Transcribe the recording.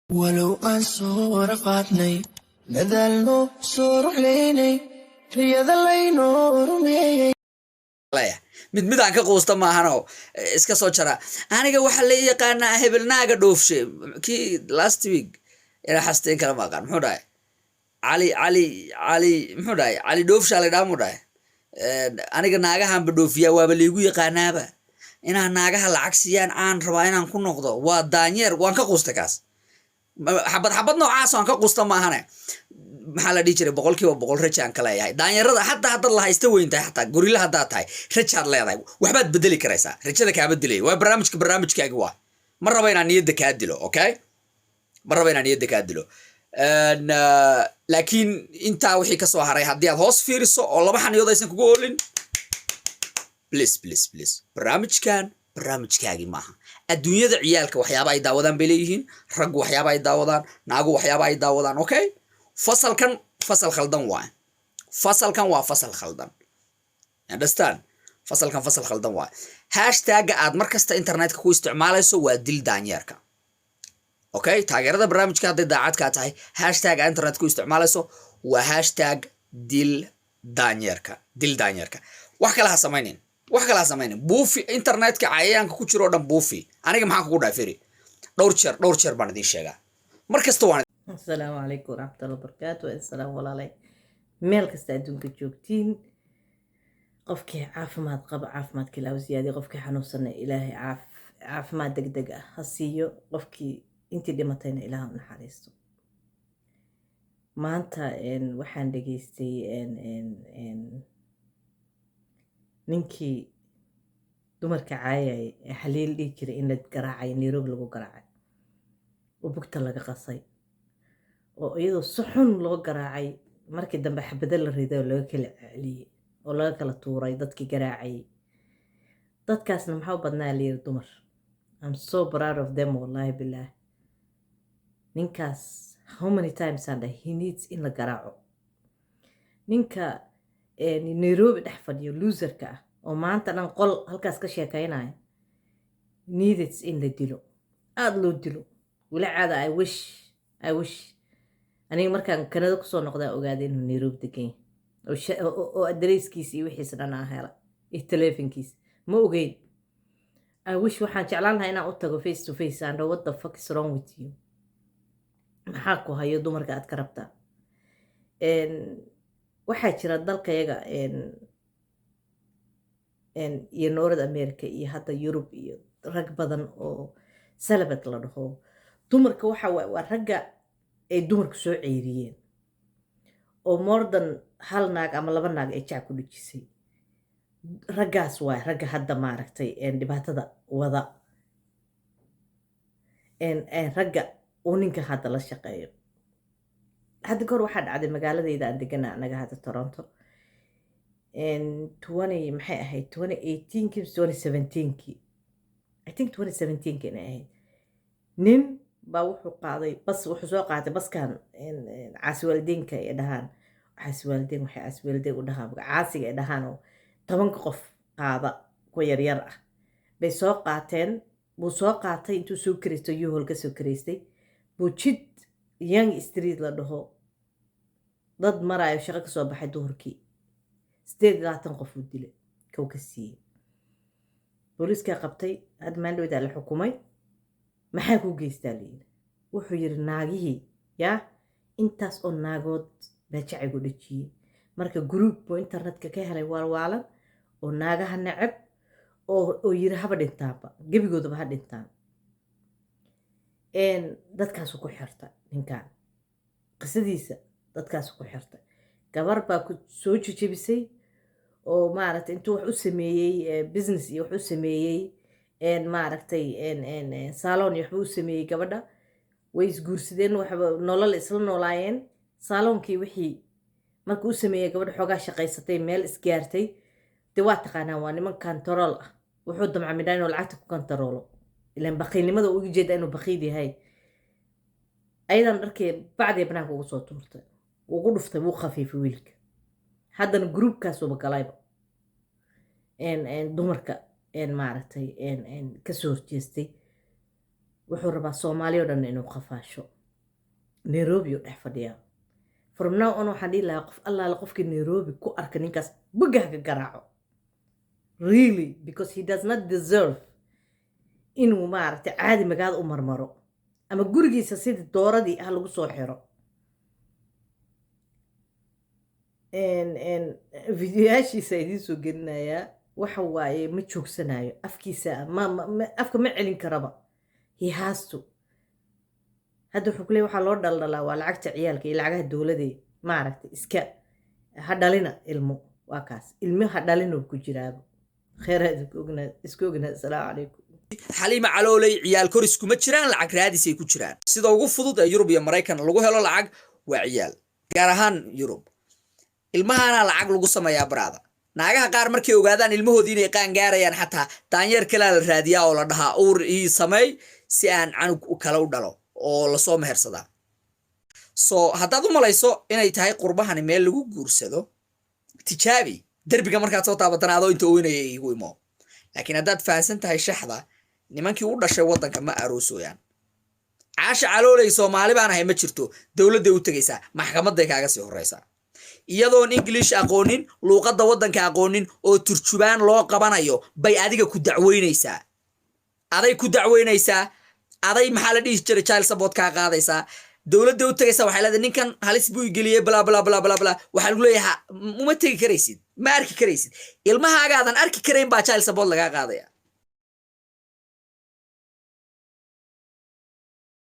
Walow aan soo raqaadnay, dadaalno, soo ruxlaynay, riyada laynoo rumeeyey. Mid mid aan ka quusta maahanoo iska soo jara. Aniga waxaa la yaqaanaa hebelnaaga dhoofshe. Kii last week inaa xasteen kala ma aqaan. Muxuu dhahay? Cali, Cali, Cali muxuu dhahay? Cali Dhoofshaa la dhaha muu dhahay? Aniga naagahanba dhoofiyaa, waaba liigu yaqaanaaba inaan naagaha lacag siiyaan, aan rabaa inaan ku noqdo. Waa daanyeer, waan ka quustay kaas. Xabad xabad noocaas waan ka quusta maahane, maxaa la dhihi jiray, 100% rajaan ka leeyahay daanyarada. Xataa haddaad la haysta weyn tahay, xataa gorilla haddaad tahay, rajaad leedahay, waxbaad bedeli karaysaa. Rajada kaama dilay. Waa barnaamijka, barnaamijkaagi waa. Ma raba inaan niyadda kaa dilo, okay? Ma raba inaan niyadda kaa dilo. Laakiin intaa wixii kasoo haray, haddii aad hoos fiiriso oo laba xaniyood aysan kugu oolin, please, please, please, barnaamijkan barnaamijkaagi maaha. Adduunyada ciyaalka waxyaaba ay daawadaan bay leeyihiin, raggu waxyaaba ay daawadaan, naagu waxyaaba ay daawadaan, okay? Fasalkan fasal khaldan waay. Fasalkan waa fasal khaldan, understand? Fasalkan fasal khaldan waay. Hashtagga aad mar kasta internetka ku isticmaalayso waa dil daanyeerka, okay? Taageerada barnaamijka hadday daacad kaa tahay, hashtag aad internet ku isticmaalayso waa #dildaanyeerka, dil daanyeerka. Wax kale ha samaynin, wax kale ha samaynin. Buufi internetka cayayaanka ku jiro o dhan, buufi. Aniga maxaan kugu dhahay? Feri, dhowr jeer, dhowr jeer baan idiin sheegaa mar kasta waan. Asalaamu calaykum waraxmatullahi wabarakaatu. Asalaam walaalay, meel kasta adduunka joogtiin, qofkii caafimaad qaba caafimaadka Ilaahu siyaadiyo, qofkii xanuunsana Ilaahay caafimaad deg deg ah ha siiyo, qofkii intii dhimatayna Ilaah u naxariisto. Maanta waxaan dhageystay ninkii dumarka caayay ee Xaliil dhihi jiray in la garaacay, Nairobi lagu garaacay oo bugta laga qasay oo iyadoo si xun loo garaacay, markii dambe xabado la riday oo laga kala celiyey oo laga kala tuuray dadkii garaacayay. Dadkaasna maxaa u badnaa la yiri? Dumar. I'm so proud of them, wallahi billaah. Ninkaas, how many times aan dhahay he needs in la garaaco. Ninka Nairobi dhex fadhiyo, loserka ah, oo maanta dhan qol halkaas ka sheekaynaya, needed in la dilo, aada loo dilo weli caada. I wish, I wish aniga markaan Kanada kusoo noqdaa ogaaday inuu Nairobi degan yahay oo adareyskiisa iyo wixiisa dhan aan hela iyo telefonkiisa. Ma ogeyn. I wish, waxaan jeclaan lahaa inaan u tago face to face, aan dhaho, "What the fuck is wrong with you? Maxaa ku hayo? Dumarka aad ka rabtaa?" Waxaa jira dalkayaga iyo North America iyo hadda Yurub iyo rag badan oo celibate la dhaho. Dumarka waxa waa ragga ay dumarku soo ceyriyeen oo more than hal naag ama laba naag ay jac ku dhejisay. Raggaas waay ragga hadda maaragtay dhibaatada wada. Ragga uu ninka hadda la shaqeeyo. Hadda kahor waxaa dhacday magaaladayda aan degana anaga hadda, Toronto, twenty maxay ahayd, 2018-kii mise 2017-kii? I think 2017-kii inay ahayd. Nin baa wuxuu qaaday bas, wuxuu soo qaatay baskan caasiwaalideynka ay dhahaan. Caasiwaalideyn, waxay caasiwaalideyn u dhahaan, caasiga ay dhahaan, oo 10-ka qof qaada, kuwa yaryar ah bay soo qaateen. Buu soo qaatay, intuu soo karaystay, U-Haul ka soo karaystay, buu jid Yonge Street la dhaho dad maraayo, shaqo kasoo baxay duhurkii, 28 qof uu dilay, kow ka siiyey. Booliiskaa qabtay. Hadda maandhowdaa la xukumay. "Maxaa kuu geystaa?" layidhi. Wuxuu yidhi, "Naagihii yaa intaas oo naagood baa jacaygu dhejiyey." Marka group buu internetka ka helay waalwaalan oo naagaha neceb oo yiri, "Haba dhintaanba, gebigoodaba ha dhintaan." Dadkaasu ku xirta ninkan qisadiisa, dadkaasu ku xirta. Gabar baa ku soo jejebisay oo maaragtay intuu wax u sameeyey, business iyo wax u sameeyey, maaragtay salon iyo waxba u sameeyey gabadha. Way isguursadeen, waxba nolol isla noolaayeen. Salonkii wixii marka u sameeyey, gabadha xoogaa shaqaysatay, meel isgaartay. Dee waa taqaanaa, waa niman control ah. Wuxuu damca midhaa inuu lacagta ku kantaroolo, ilaan baqiilnimada uga jeeda inuu baqiil yahay. Ayadan dharkii bacdii banaanka ugu soo tuurtay, ugu dhuftay, wuu khafiifay wiilka. Haddana groupkaasuba galayba dumarka maaragtay kasoo horjeestay. Wuxuu rabaa Soomaali o dhan inuu qafaasho. Nairobi oo dhex fadhiyaa. From now on waxaan dhihi lahaa, qof allaale qofkii Nairobi ku arka ninkaas, bugga ha ka garaaco, really, because he does not deserve inuu, maaragtay, caadi magaalada u marmaro ama gurigiisa sidii dooradii ah lagu soo xiro. Videoyaashiisa idiin soo gelinayaa. Waxa waaye, ma joogsanayo afkiisa, ma afka ma celin karaba. He has to. Hadda wuxuu ku leeyahay waxaa loo dhaldhalaa waa lacagta ciyaalka iyo lacagaha dowladee, maaragtay, iska ha dhalina ilmo. Waa kaas, ilmo ha dhalinoo ku jiraaba. Kheyraad isku ognaa. Asalaamu calaykum. Xaliima Calooley, ciyaal koris kuma jiraan, lacag raadisay ku jiraan. Sida ugu fudud ee Yurub iyo Maraykan lagu helo lacag waa ciyaal, gaar ahaan Yurub. Ilmahana lacag lagu sameeyaa baraada. Naagaha qaar markay ogaadaan ilmahoodii inay qaan gaarayaan, xataa daanyeer kalaa la raadiyaa oo la dhahaa, "Uur ii sameey si aan canug kale u dhalo," oo lasoo mehersadaa. So haddaad u malayso inay tahay qurbahani meel lagu guursado, tijaabi. Derbiga markaad soo taabatana, adoo inta oynaya igu imo. Laakiin haddaad fahansan tahay shaxda, nimankii u dhashay waddanka ma aroosooyaan. Caasha Calooley, Soomaali baan ahay ma jirto. Dowladday u tegaysaa, maxkamaday kaaga sii horeysaa, iyadoon English aqoonin, luuqadda waddanka aqoonin, oo turjubaan loo qabanayo bay adiga ku dacweynaysaa. Aday ku dacweynaysaa, aday, maxaa la dhihi jiray, child support kaa qaadaysaa. Dowladda u tegaysaa, waxay leedahay, "Ninkan halis buu igeliyey," bla bla bla bla bla. Waxaa lagu leeyahay, uma tegi karaysid, ma arki karaysid ilmahaagaadan arki karayn baa child support lagaa qaadaya.